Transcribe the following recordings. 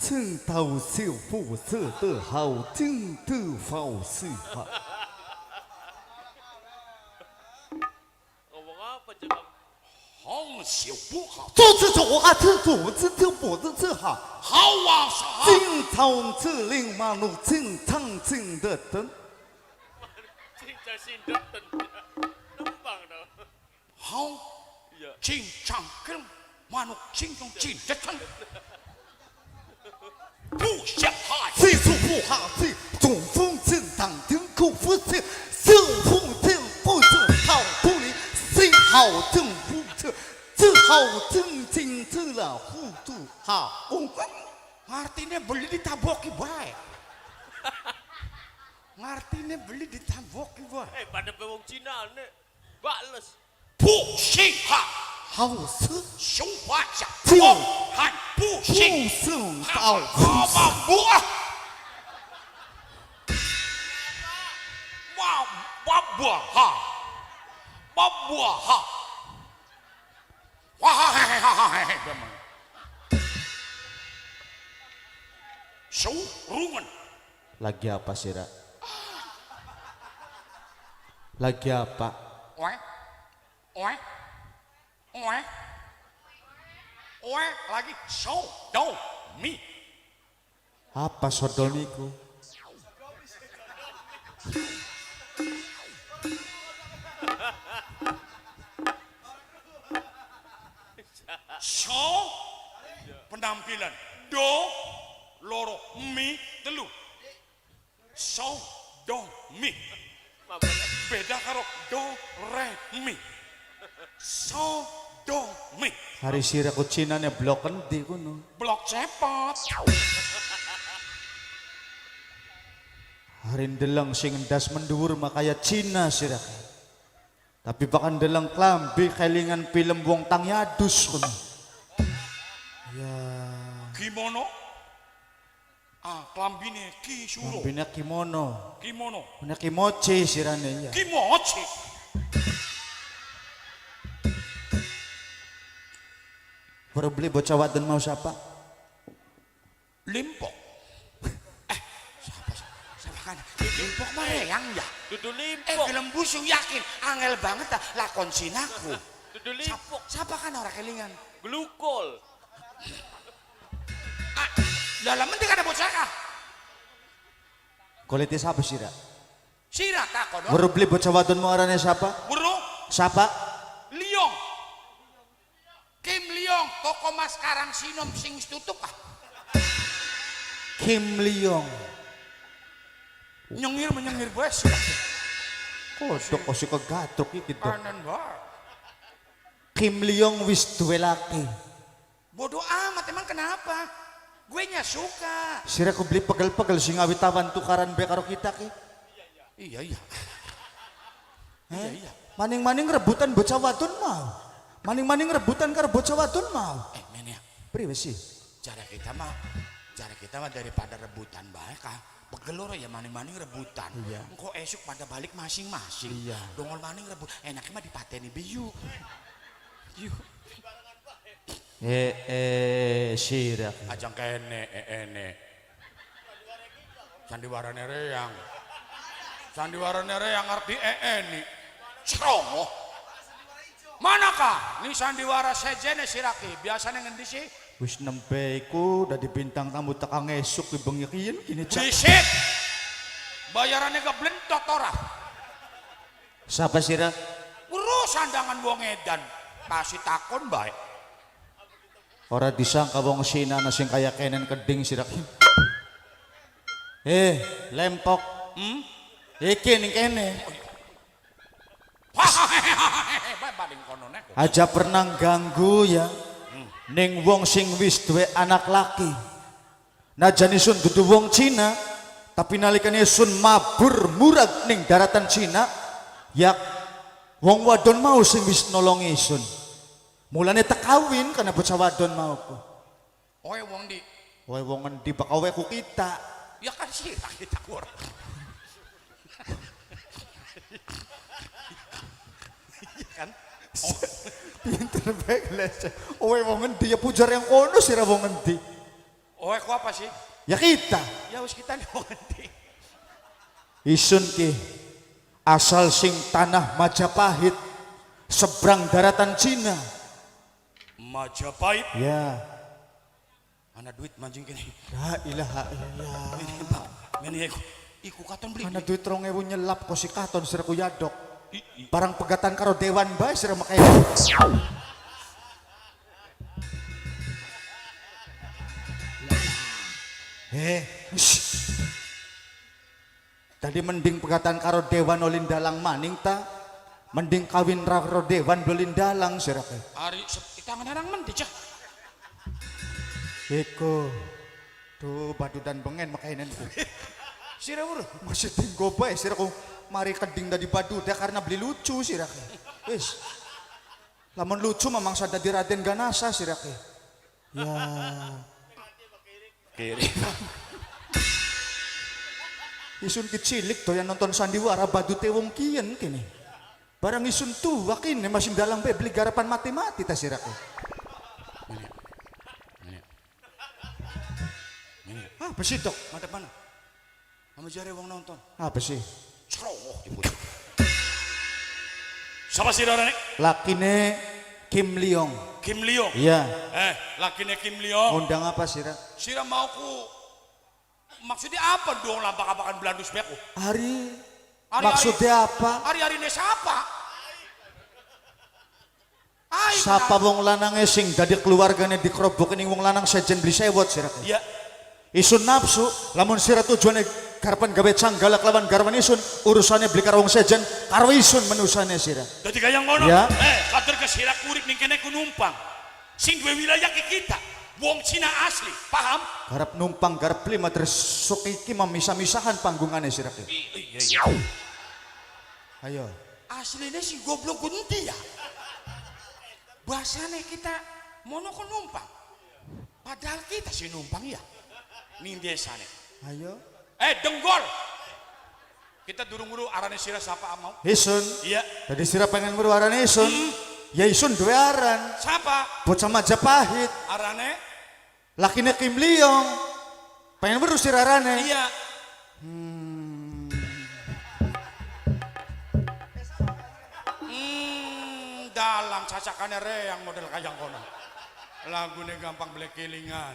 正头小富色的好，正头好是好。 Ngomong apa coba? 好小不好，做事做啊，吃做吃吃不吃吃好，好啊啥？正常吃零马路正常正的灯。 Cincang sindoten. Nembang dong. 好， Iya. 金长跟马路金中金的灯，不想害。谁说不好？谁中风正当听口福气，正风正不正好不离，谁好正不正，这好正经正了互助好。 Ngartine beli ditaboki bae. Ngartine beli ditaboki bae. Eh, pada wong Cina nek. Bales. 不信哈，好事雄华下，就我喊不信不，胜到好嘛不啊，哇哇哇哈，哇哇哈，哇哈嘿嘿哈哈嘿嘿，手如文。 Lagi apa sih, Ra? Lagi apa? 喂，喂，喂，喂，lagi sodomi. Apa sodomiku? So penampilan do loro mi telu. Sodomi. Beda karo do re mi. Sodomi. Hari sira ku Cina ne blok endi kuno. Blok cepot. Hari ndeleng sing ndas mendhuwur makaya Cina sira. Tapi bahkan ndeleng klambi kelingan film wong tang yadus kuno. Ya, Kimono. Ah, klambine ki suro. klambine kimono. Kimono. Punya kimochi sirane ya. Kimochi. Baru beli bocah wadon mau siapa? Limpok. Eh, siapa siapa kan? Limpok mah reang ya. Dudu Eh, limpok. film busu yakin angel banget dah lakon sinaku. Dudu limpok. Siapa kan orang kelingan? Glukol. Ah, dalam penting ada bocah kah? Kulitnya siapa sira? Sira takon. Baru beli bocah wadon mau arane siapa? Bro, Siapa? Liong. Kim Liong, toko mas Karang Sinom sing wis tutup ah. Kim Leong. Nyengir menyengir bae sira. Kodok kok sik kegatruk iki dok. Kanan bae. Kim Leong wis duwe laki. Bodoh amat emang kenapa? Gue nya suka. Sira ku beli pegel-pegel sing awitawan tukaran be karo kita ki. Iya iya. Iya iya. Maning-maning rebutan bocah wadon mau. Maning-maning rebutan karo bocah wadon mau. Eh men ya, Priwe sih? cara kita mah daripada rebutan bae kah. Pegel loro ya maning-maning rebutan. Iya. Engko esuk pada balik masing-masing. Iya. Dongol maning rebut. Enaknya mah dipateni biyu. Yuk. Eh eh sira. Ajang kene ene. Sandiwarane reang. Sandiwarane reang ngerti eni. Cerongoh. Manakah? Ni sandiwara sejene siraki. Biasanya ngendi sih? Wis nembe iku dadi bintang tamu tekang esuk ki bengi kiyen kini cak. Bisit. Bayarannya keblentot ora. Siapa sira? Urus sandangan wong edan. Pasti takon bae. Ora disangka wong Sina ana sing kaya kenen keding sira ki. Eh, lempok. Hmm? Iki ning kene. Hahaha, baling kono nek. Aja pernah ganggu ya. Ning wong sing wis duwe anak laki. Najan isun dudu wong Cina, tapi nalikane isun mabur murag ning daratan Cina, ya wong wadon mau sing wis nolongi isun. Mulane tak kawin karena bocah wadon mau ku. Oe wong di. Wae wong ngendi bakal ku kita. Ya kan sih kita kur. Iya kan? Pinter bae les. Owe wong ngendi ya pujar yang kono sira wong ngendi. Oh, aku apa sih? Ya kita. Ya wis kita nih wong endi. Isun ki asal sing tanah Majapahit seberang daratan Cina. Majapahit. Ya. Mana duit mancing kene. La ilaha illallah. Ini Bang. Mene iku. Iku katon beli. Mana duit 2000 nyelap kok si katon sira ku yadok. I- Barang pegatan karo dewan bae sira makaya. Eh, shh. Tadi mending pegatan karo dewan olin dalang maning ta. Mending kawin karo dewan olin dalang sira kae. Ari tangan arang mendi cah. Iku. Duh, badudan bengen makainin ku. Sira weruh. Masih tinggo bae sira ku mari keding dari baduda karena beli lucu sira kae. Wis. Lamun lucu memang sada di Raden Ganasa sira kae. Ya. Kiri. Isun kecilik doyan nonton sandiwara badute wong kiyen kini. Barang isun tua kini masih dalang bae beli garapan mati-mati ta sira kae. Mene. Mene. Mene. Apa sih dok? Madep mana? Mama jare wong nonton. Apa sih? Cerowoh dibut. Siapa sih orangnya? Lakine Kim Leong. Kim Leong. Iya. Eh, lakine Kim Leong. Ngundang apa sih, Ra? Sira mau ku maksudnya apa dong lampak-apakan belandus beku? Hari, Hari- maksudnya apa? Hari-hari ini siapa? Ay, Sapa wong lanange sing dadi keluargane dikerobokin ning wong lanang sejen beli sewot sira. Ya, Isun nafsu, lamun sira tujuane garapan gawe canggala kelawan garwan isun, urusane beli karo wong sejen karo isun menusane sira. dadi kaya ngono. Ya. Eh, kader ke sira urip ning kene ku numpang. Sing duwe wilayah ke kita, wong Cina asli, paham? Garap numpang garap beli matres sok iki memisah-misahan panggungane sira. Iya, iya. Ayo. Aslinya si goblok ku endi ya? Bahasane kita mono ku numpang. Padahal kita sih numpang ya. Ning desane. Ayo. Eh, denggol. Kita durung-durung arane sira sapa mau? Isun. Iya. Dadi sira pengen weruh arane isun. Ya isun duwe aran. Siapa? Bocah Majapahit. Arane? Lakine Kim Leong. Pengen weruh sira arane. Iya. Dalang cacakane reang model kayang kono. Lagune gampang beli kelingan.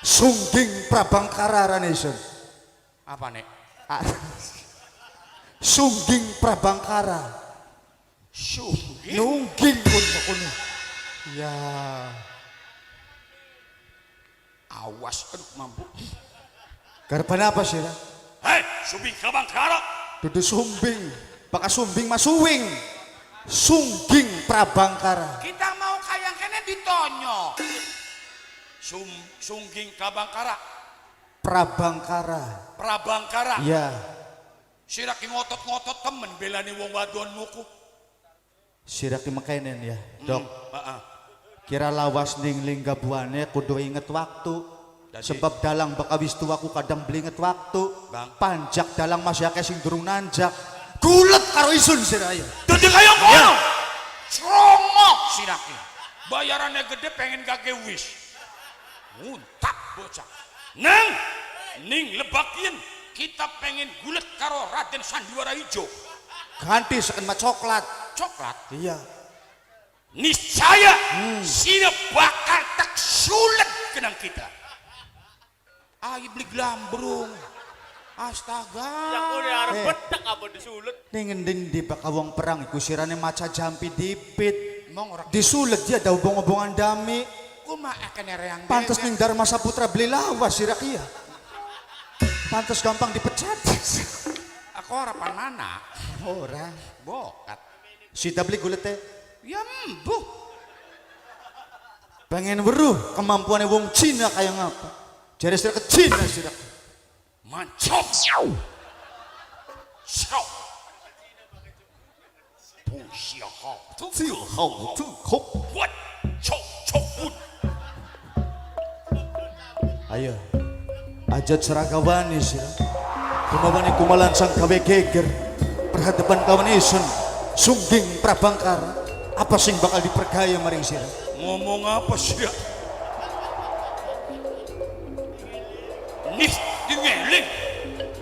Sungging Prabangkara arane isun. Apa nek? Sungging Prabangkara. Sungging. Nungging kono kono. Ya. Awas, aduh mampu. Garapan apa sih? Ra? Hei, Sungging Prabangkara. Dudu sumbing, baka sumbing masuwing. Sungging Prabangkara. Kita mau kayang kene ditonyo. Sungging Prabangkara. Prabangkara. Prabangkara. Ya. Sira ki ngotot-ngotot temen belani wong wadon muku. Sira ki mekenen ya, Dok. Heeh. Kira lawas ning lingga buane kudu inget waktu. Dadi- Sebab dalang baka wis tuaku kadang beli inget waktu. Bang. Panjak dalang masih akeh sing durung nanjak. Gulet karo isun sira ayo. Dadi kaya kono. Crongo sirake. Bayarannya gede pengen kage wis. Muntap bocah. Nang ning lebakin kita pengen gulet karo Raden Sandiwara Ijo. Ganti seken mah coklat. Coklat. Iya. Niscaya sira bakal tak sulit kenang kita. Ayo beli glambrung. Astaga. Yang udah arep Eh. betek apa disulet. Ning endi baka wong perang iku sirane maca jampi dipit. Mong ora Disulet dia ada hubung-hubungan dami. kumaha kene reang. Pantes ning Dharma Saputra beli lawas sira kia. Pantes gampang dipecat. Aku ora panana. Ora. Bokat. Sita beli gulete. Ya embuh. Pengen weruh kemampuannya wong Cina kayak ngapa. Jare sira ke Cina sira. Mancok. Ciao. 不需好，好自好。我臭臭不。 Ayo. Aja seragawani sira. Kumawani kumalansang gawe geger. Perhadapan kawan isun. Sungging Prabangkara. Apa sing bakal dipergaya maring sira? Ngomong apa sih ya? Nih dingeling.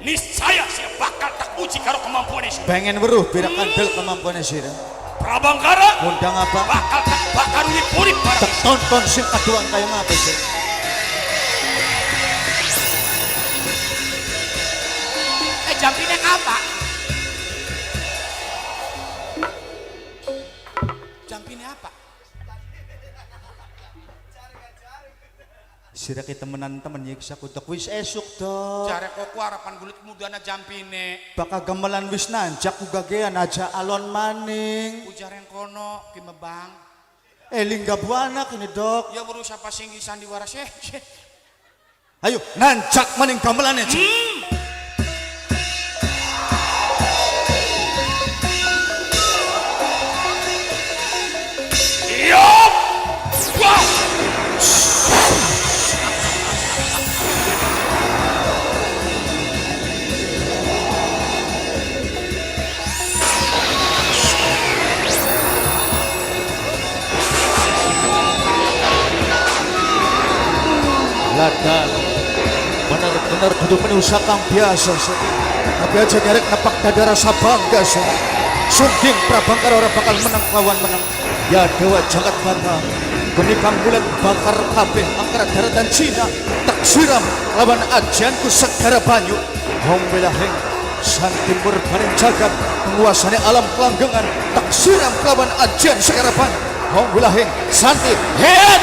Niscaya sia bakal tak uji karo kemampuan sira. Pengen weruh bira kandel kemampuannya sira. Prabangkara Ngundang apa? bakal tak bakar urip-urip barang. Tak tonton sing kaduan kaya ngapa sih? Jampine ngapa? Jampine apa? Sira ki temenan temen nyiksa kudu wis esuk do. Jare kok harapan gulit mudana jampine. Baka gamelan wis nanjak ku gagean aja alon maning. Ujar yang kono ki mebang. Lingga buana kini dok. Ya weruh siapa sing sandiwara sih. Ayo nanjak maning gamelane. Iya. Wah. Ladang bener-bener duduk penusa kang biasa sih. Tapi aja nyarek nepak dada rasa bangga sih. Sungging Prabangkara ora bakal menang lawan menang. Ya dewa jagat batang. Geni kang bulan bakar kabeh angkara daratan Cina. Tak siram lawan ajianku segara banyu. Hong welaheng san timur bareng jagat penguasane alam kelanggengan. Tak siram lawan ajian segara banyu. Hong welaheng santi head.